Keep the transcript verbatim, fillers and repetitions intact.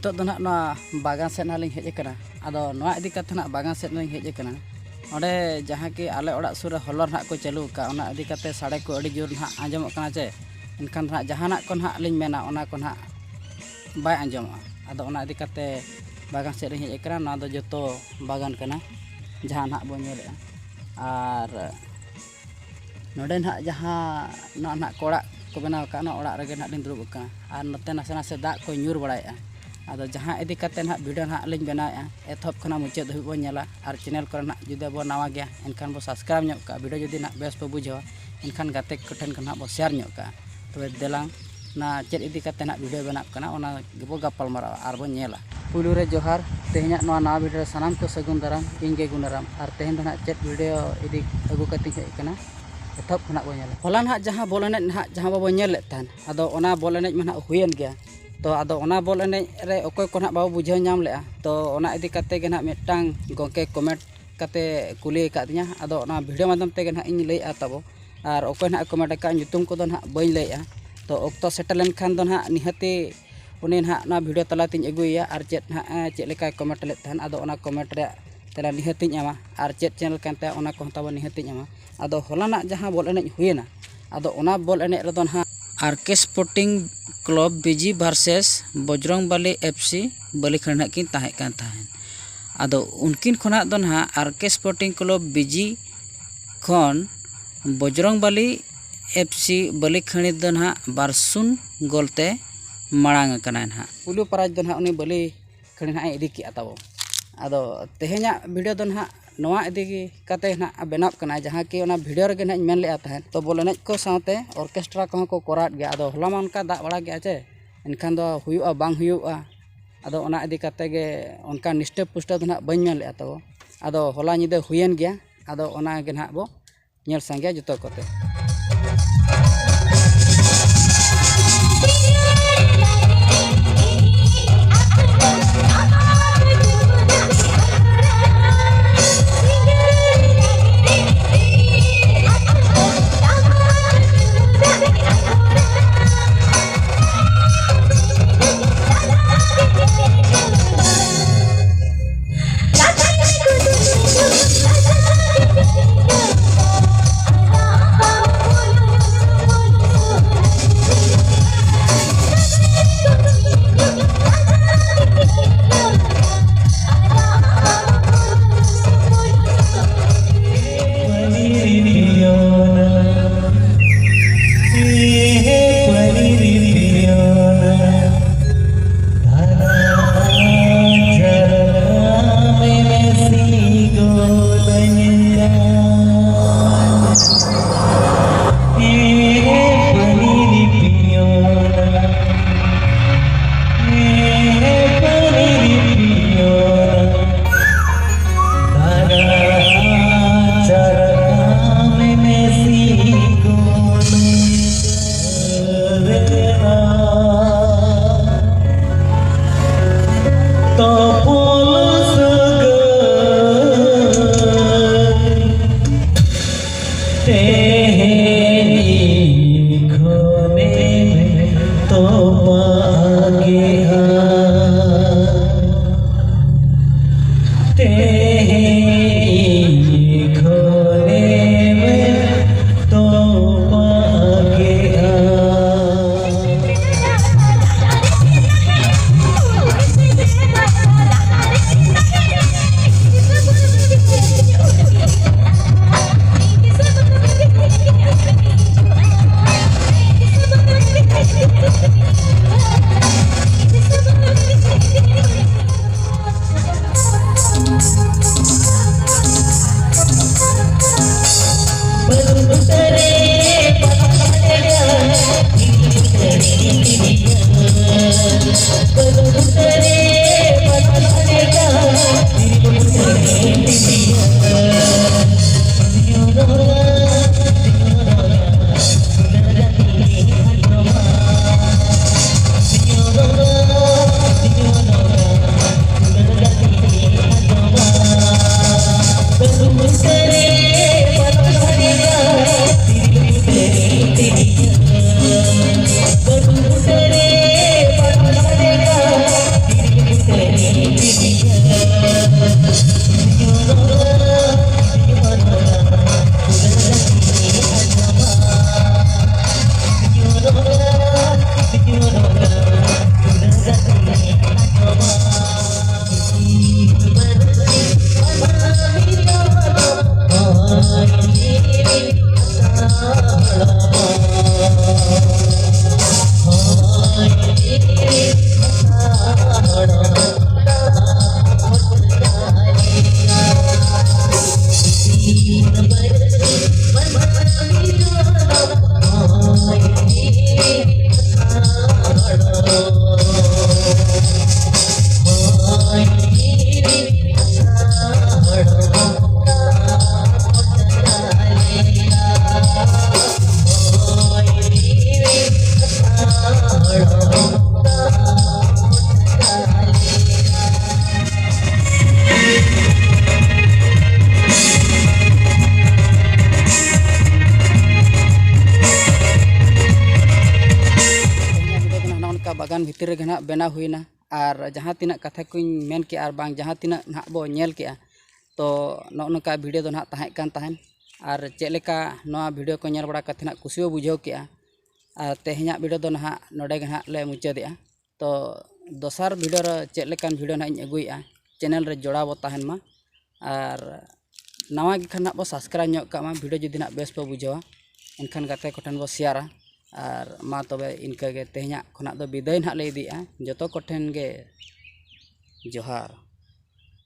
ᱱᱤᱛᱚᱜ ᱫᱚ ᱱᱟᱦᱟᱜ ᱱᱚᱣᱟ ᱵᱟᱜᱟᱱ ᱥᱮᱫ ᱱᱟᱦᱟᱜ ᱞᱤᱧ ᱦᱮᱡ ᱟᱠᱟᱱᱟ᱾ ᱟᱫᱚ ᱱᱚᱣᱟ ᱤᱫᱤ ᱠᱟᱛᱮ ᱱᱟᱦᱟᱜ ᱵᱟᱜᱟᱱ ᱥᱮᱫ ᱞᱤᱧ ᱦᱮᱡ ᱟᱠᱟᱱᱟ᱾ ᱚᱸᱰᱮ ᱡᱟᱦᱟᱸ ᱠᱤ ᱟᱞᱮ ᱚᱲᱟᱜ ᱥᱩᱨ ᱨᱮ ᱦᱚᱞᱚᱨ ᱱᱟᱦᱟᱜ ᱠᱚ ᱪᱟᱹᱞᱩ ᱟᱠᱟᱫ, ᱚᱱᱟ ᱤᱫᱤ ᱠᱟᱛᱮ ᱥᱟᱰᱮ ᱠᱚ ᱟᱹᱰᱤ ᱡᱳᱨ ᱱᱟᱦᱟᱜ ᱟᱸᱡᱚᱢᱚᱜ ᱠᱟᱱᱟ ᱪᱮ, ᱮᱱᱠᱷᱟᱱ ᱫᱚ ᱱᱟᱦᱟᱜ ᱡᱟᱦᱟᱱᱟᱜ ᱠᱚ ᱱᱟᱦᱟᱜ ᱞᱤᱧ ᱢᱮᱱᱟ, ᱚᱱᱟ ᱠᱚ ᱱᱟᱦᱟᱜ ᱵᱟᱭ ᱟᱸᱡᱚᱢᱚᱜᱼᱟ᱾ ᱟᱫᱚ ᱚᱱᱟ ᱤᱫᱤ ᱠᱟᱛᱮ ᱵᱟᱜᱟᱱ ᱥᱮᱫ ᱞᱤᱧ ᱦᱮᱡ ᱟᱠᱟᱱᱟ᱾ ᱱᱚᱣᱟ ᱫᱚ ᱡᱚᱛᱚ ᱵᱟᱜᱟᱱ ᱠᱟᱱᱟ, ᱡᱟᱦᱟᱸ ᱱᱟᱦᱟᱜ ᱵᱚᱱ ᱧᱮᱞᱮᱫᱼᱟ᱾ ᱟᱨ ᱱᱚᱰᱮ ᱱᱟᱦᱟᱜ ᱡᱟᱦᱟᱸ ᱱᱚᱣᱟ ᱱᱟᱦᱟᱜ ᱠᱚ ᱚᱲᱟᱜ ᱠᱚ ᱵᱮᱱᱟᱣ ᱟᱠᱟᱫ, ᱚᱱᱟ ᱚᱲᱟᱜ ᱨᱮᱜᱮ ᱱᱟᱦᱟᱜ ᱞᱤᱧ ᱫᱩᱲᱩᱵ ᱟᱠᱟᱱᱟ᱾ ᱟᱨ ᱱᱚᱛᱮ ᱱᱟᱥᱮ ᱱᱟᱥᱮ ᱫᱟᱜ ᱠᱚᱭ ᱧᱩᱨ ᱵᱟᱲᱟᱭᱮᱫᱼᱟ᱾ ᱟᱫᱚ ᱡᱟᱦᱟᱸ ᱤᱫᱤ ᱠᱟᱛᱮ ᱱᱟᱦᱟᱜ video ᱱᱟᱦᱟᱜ ᱞᱤᱧ ᱵᱮᱱᱟᱣᱮᱫᱼᱟ, ᱮᱛᱚᱦᱚᱵ ᱠᱷᱚᱱᱟᱜ ᱢᱩᱪᱟᱹᱫ ᱫᱷᱟᱹᱵᱤᱡ ᱵᱚᱱ ᱧᱮᱞᱟ᱾ ᱟᱨ channel ᱠᱚᱨᱮ ᱱᱟᱦᱟᱜ ᱡᱩᱫᱤ ᱟᱵᱚ ᱱᱟᱣᱟ ᱜᱮᱭᱟ, ᱮᱱᱠᱷᱟᱱ ᱵᱚ subscribe ᱧᱚᱜ ᱠᱟᱜᱼᱟ᱾ Video ᱡᱩᱫᱤ ᱱᱟᱦᱟᱜ ᱵᱮᱥ ᱵᱚ ᱵᱩᱡᱷᱟᱹᱣᱟ, ᱮᱱᱠᱷᱟᱱ ᱜᱟᱛᱮ ᱠᱚᱴᱷᱮᱱ ᱠᱷᱚᱱ ᱱᱟᱦᱟᱜ ᱵᱚ share ᱧᱚᱜ ᱠᱟᱜᱼᱟ᱾ ᱛᱚᱵᱮ ᱫᱮᱞᱟᱝ, ᱚᱱᱟ ᱪᱮᱫ ᱤᱫᱤ ᱠᱟᱛᱮ ᱱᱟᱦᱟᱜ video ᱵᱮᱱᱟᱜ ᱠᱟᱱᱟ, ᱚᱱᱟ ᱜᱮᱵᱚ ᱜᱟᱯᱟᱞ ᱢᱟᱨᱟᱣᱟ ᱟᱨ ᱵᱚ ᱧᱮᱞᱟ᱾ ᱯᱩᱭᱞᱩ ᱨᱮ ᱡᱚᱦᱟᱨ, ᱛᱮᱦᱮᱧᱟᱜ ᱱᱚᱣᱟ ᱱᱟᱣᱟ video ᱨᱮ ᱥᱟᱱᱟᱢ ᱠᱚ ᱥᱟᱹᱜᱩᱱ ᱫᱟᱨᱟᱢ, ᱤᱧ ᱜᱮ ᱜᱩᱱᱟᱨᱟᱢ᱾ ᱟᱨ ᱛᱮᱦᱮᱧ ᱫᱚ ᱱᱟᱦᱟᱜ ᱪᱮᱫ video ᱤᱫᱤ ᱟᱹᱜᱩ ᱠᱟᱛᱮᱧ ᱦᱮᱡ ᱟᱠᱟᱱᱟ, ᱮᱛᱚᱦᱚᱵ ᱠᱷᱚᱱᱟᱜ ᱵᱚ ᱧᱮᱞᱟ᱾ ᱦᱚᱞᱟ ᱱᱟᱦᱟᱜ ᱡᱟᱦᱟᱸ ᱵᱚᱞ ᱮᱱᱮᱡ ᱱᱟᱦᱟᱜ ᱡᱟᱦᱟᱸ ᱵᱟᱵᱚ ᱧᱮᱞ ᱞᱮᱫ ᱛᱟᱦᱮᱱ, ᱟᱫᱚ ᱚᱱᱟ ᱵᱚᱞ ᱮᱱᱮᱡ ᱢᱟ ᱱᱟᱦᱟᱜ ᱦᱩᱭᱮᱱ ᱜᱮᱭᱟ᱾ ᱛᱚ ᱟᱫᱚ ᱚᱱᱟ ᱵᱚᱞ ᱮᱱᱮᱡ ᱨᱮ ᱚᱠᱚᱭ ᱠᱚ ᱱᱟᱦᱟᱜ ᱵᱟᱵᱚ ᱵᱩᱡᱷᱟᱹᱣ ᱧᱟᱢ ᱞᱮᱜᱼᱟ, ᱛᱚ ᱚᱱᱟ ᱤᱫᱤ ᱠᱟᱛᱮ ᱜᱮ ᱱᱟᱦᱟᱜ ᱢᱤᱫᱴᱟᱝ ᱜᱚᱢᱠᱮ comment ᱠᱟᱛᱮ ᱠᱩᱞᱤ ᱟᱠᱟᱫᱤᱧᱟ᱾ ᱟᱫᱚ ᱚᱱᱟ video ᱢᱟᱫᱽᱫᱷᱚᱢ ᱛᱮᱜᱮ ᱱᱟᱦᱟᱜ ᱤᱧ ᱞᱟᱹᱭᱮᱫᱼᱟ ᱛᱟᱵᱚ᱾ ᱟᱨ ᱚᱠᱚᱭ ᱱᱟᱦᱟᱜ comment ᱟᱠᱟᱫ, ᱧᱩᱛᱩᱢ ᱠᱚᱫᱚ ᱱᱟᱦᱟᱜ ᱵᱟᱹᱧ ᱞᱟᱹᱭᱮᱫᱼᱟ᱾ ᱛᱚ ᱚᱠᱛᱚ ᱥᱮᱴᱮᱨ ᱞᱮᱱᱠᱷᱟᱱ ᱫᱚ ᱱᱟᱦᱟᱜ ᱱᱤᱦᱟᱹᱛᱤ ᱩᱱᱤ ᱱᱟᱦᱟᱜ ᱱᱚᱣᱟ video ᱛᱟᱞᱟᱛᱤᱧ ᱟᱹᱜᱩᱭᱮᱭᱟ, ᱟᱨ ᱪᱮᱫ ᱱᱟᱦᱟᱜ, ᱮ, ᱪᱮᱫ ᱞᱮᱠᱟᱭ comment ᱞᱮᱫ ᱛᱟᱦᱮᱱ, ᱟᱫᱚ ᱚᱱᱟ comment ᱨᱮᱭᱟᱜ ᱛᱮᱞᱟ ᱱᱤᱦᱟᱹᱛᱤᱧ ᱮᱢᱟ᱾ ᱟᱨ ᱪᱮᱫ channel ᱠᱟᱱ ᱛᱟᱭᱟ, ᱚᱱᱟ ᱠᱚᱦᱚᱸ ᱛᱟᱵᱚ ᱱᱤᱦᱟᱹᱛᱤᱧ ᱮᱢᱟ᱾ ᱟᱫᱚ ᱦᱚᱞᱟᱱᱟᱜ ᱡᱟᱦᱟᱸ ᱵᱚᱞ ᱮᱱᱮᱡ ᱦᱩᱭᱮᱱᱟ, ᱟᱫᱚ ᱚᱱᱟ ᱵᱚᱞ ᱮᱱᱮᱡ ᱨᱮᱫᱚ ᱱᱟᱦᱟᱜ R K Sporting Club B G versus Bajrang ᱵᱟᱞᱤ F C ᱵᱟᱹᱞᱤᱠᱷᱟᱹᱲᱤ ᱱᱟᱦᱟᱜ ᱠᱤᱱ ᱛᱟᱦᱮᱸ ᱠᱟᱱ ᱛᱟᱦᱮᱸᱫ᱾ ᱟᱫᱚ ᱩᱱᱠᱤᱱ ᱠᱷᱚᱱᱟᱜ ᱫᱚ ᱱᱟᱦᱟᱜ R K Sporting Club B G ᱠᱷᱚᱱ ᱵᱚᱡᱽᱨᱚᱝ ᱵᱟᱞᱤ F C ᱵᱟᱹᱞᱤᱠᱷᱟᱹᱲᱤ ᱫᱚ ᱱᱟᱦᱟᱜ ᱵᱟᱨ ᱥᱩᱱ ᱜᱳᱞ ᱛᱮ ᱢᱟᱲᱟᱝ ᱟᱠᱟᱱᱟᱭ ᱱᱟᱦᱟᱜ᱾ ᱯᱩᱭᱞᱩ prize ᱫᱚ ᱱᱟᱦᱟᱜ ᱩᱱᱤ ᱵᱟᱹᱞᱤ ᱠᱷᱟᱹᱲᱤ ᱱᱟᱦᱟᱜ ᱮ ᱤᱫᱤ ᱠᱮᱜᱼᱟ ᱛᱟᱵᱚ᱾ ᱟᱫᱚ ᱛᱮᱦᱮᱧᱟᱜ video ᱫᱚ ᱱᱟᱦᱟᱜ ᱱᱚᱣᱟ ᱤᱫᱤ ᱠᱟᱛᱮ ᱱᱟᱦᱟᱜ ᱵᱮᱱᱟᱣ ᱠᱟᱱᱟ, ᱡᱟᱦᱟᱸ ᱠᱤ ᱚᱱᱟ video ᱨᱮᱜᱮ ᱱᱟᱦᱟᱜ ᱤᱧ ᱢᱮᱱ ᱞᱮᱜᱼᱟ ᱛᱟᱦᱮᱸᱫ᱾ ᱛᱚ ᱵᱚᱞ ᱮᱱᱮᱡ ᱠᱚ ᱥᱟᱶᱛᱮ orchestra ᱠᱚᱦᱚᱸ ᱠᱚ ᱠᱚᱨᱟᱣᱮᱫ ᱜᱮᱭᱟ᱾ ᱟᱫᱚ ᱦᱚᱞᱟ ᱢᱟ ᱚᱱᱠᱟ ᱫᱟᱜ ᱵᱟᱲᱟ ᱠᱮᱜᱼᱟ ᱪᱮ, ᱮᱱᱠᱷᱟᱱ ᱫᱚ ᱦᱩᱭᱩᱜᱼᱟ ᱵᱟᱝ ᱦᱩᱭᱩᱜᱼᱟ, ᱟᱫᱚ ᱚᱱᱟ ᱤᱫᱤ ᱠᱟᱛᱮ ᱜᱮ ᱚᱱᱠᱟ ᱱᱤᱥᱴᱟᱹ ᱯᱩᱥᱴᱟᱹ ᱫᱚ ᱱᱟᱦᱟᱜ ᱵᱟᱹᱧ ᱢᱮᱱ ᱞᱮᱜᱼᱟ ᱛᱟᱵᱚ᱾ ᱟᱫᱚ ᱦᱚᱞᱟ ᱧᱤᱫᱟᱹ ᱦᱩᱭᱮᱱ ᱜᱮᱭᱟ, ᱟᱫᱚ ᱚᱱᱟ ᱜᱮ ᱱᱟᱦᱟᱜ ᱵᱚ ᱧᱮᱞ ᱥᱟᱸᱜᱮᱭᱟ ᱡᱚᱛᱚ ᱠᱚᱛᱮ᱾ ᱤᱧ ᱜᱷᱚᱨᱮᱢ ᱛᱚᱯᱟ ᱠᱮᱜᱼᱟ᱾ ᱛᱮᱦᱮᱧᱟᱜ video ᱫᱚ ᱱᱟᱦᱟᱜ ᱱᱚᱜᱼᱚ ᱱᱚᱝᱠᱟ ᱵᱟᱜᱟᱱ ᱵᱷᱤᱛᱤᱨ ᱨᱮᱜᱮ ᱱᱟᱦᱟᱜ ᱵᱮᱱᱟᱣ ᱦᱩᱭᱱᱟ᱾ ᱟᱨ ᱡᱟᱦᱟᱸ ᱛᱤᱱᱟᱹᱜ ᱠᱟᱛᱷᱟ ᱠᱚᱧ ᱢᱮᱱ ᱠᱮᱜᱼᱟ ᱟᱨ ᱵᱟᱝ ᱡᱟᱦᱟᱸ ᱛᱤᱱᱟᱹᱜ ᱱᱟᱦᱟᱜ ᱵᱚ ᱧᱮᱞ ᱠᱮᱜᱼᱟ, ᱛᱚ ᱱᱚᱜᱼᱚ ᱱᱚᱝᱠᱟ ᱵᱷᱤᱰᱤᱭᱳ ᱫᱚ ᱱᱟᱦᱟᱜ ᱛᱟᱦᱮᱸ ᱠᱟᱱ ᱛᱟᱦᱮᱸᱫ᱾ ᱟᱨ ᱪᱮᱫ ᱞᱮᱠᱟ ᱱᱚᱣᱟ ᱵᱷᱤᱰᱤᱭᱳ ᱠᱚ ᱧᱮᱞ ᱵᱟᱲᱟ ᱠᱟᱛᱮ ᱱᱟᱦᱟᱜ ᱠᱩᱥᱤ ᱵᱚ ᱵᱩᱡᱷᱟᱹᱣ ᱠᱮᱜᱼᱟ᱾ ᱟᱨ ᱛᱮᱦᱮᱧᱟᱜ ᱵᱷᱤᱰᱤᱭᱳ ᱫᱚ ᱱᱟᱦᱟᱜ ᱱᱚᱰᱮ ᱜᱮ ᱱᱟᱦᱟᱜ ᱞᱮ ᱢᱩᱪᱟᱹᱫᱮᱜᱼᱟ᱾ ᱛᱚ ᱫᱚᱥᱟᱨ ᱵᱷᱤᱰᱤᱭᱳ ᱨᱮ ᱪᱮᱫ ᱞᱮᱠᱟᱱ ᱵᱷᱤᱰᱤᱭᱳ ᱱᱟᱦᱟᱜ ᱤᱧ ᱟᱹᱜᱩᱭᱮᱜᱼᱟ, ᱪᱮᱱᱮᱞ ᱨᱮ ᱡᱚᱲᱟᱣ ᱵᱚ ᱛᱟᱦᱮᱱ ᱢᱟ᱾ ᱟᱨ ᱱᱟᱣᱟ ᱜᱮ ᱠᱷᱟᱱ ᱱᱟᱦᱟᱜ ᱵᱚ ᱥᱟᱵᱥᱠᱨᱟᱭᱤᱵᱽ ᱧᱚᱜ ᱠᱟᱜ ᱢᱟ, ᱵᱷᱤᱰᱤᱭᱳ ᱡᱩᱫᱤ ᱱᱟᱦᱟᱜ ᱵᱮᱥ ᱵᱚ ᱵᱩᱡᱷᱟᱹᱣᱟ, ᱮᱱᱠᱷᱟᱱ ᱜᱟᱛᱮ ᱠᱚᱴᱷᱮᱱ ᱵᱚ ᱥᱮᱭᱟᱨᱟ᱾ ᱟᱨ ᱢᱟ ᱛᱚᱵᱮ ᱤᱱᱠᱟᱹ ᱜᱮ ᱛᱮᱦᱮᱧᱟᱜ ᱠᱷᱚᱱᱟᱜ ᱫᱚ ᱵᱤᱫᱟᱹᱭ ᱱᱟᱦᱟᱜ ᱞᱮ ᱤᱫᱤᱭᱮᱜᱼᱟ᱾ ᱡᱚᱛᱚ ᱠᱚᱴᱷᱮᱱ ᱜᱮ ᱡᱚᱦᱟᱨ᱾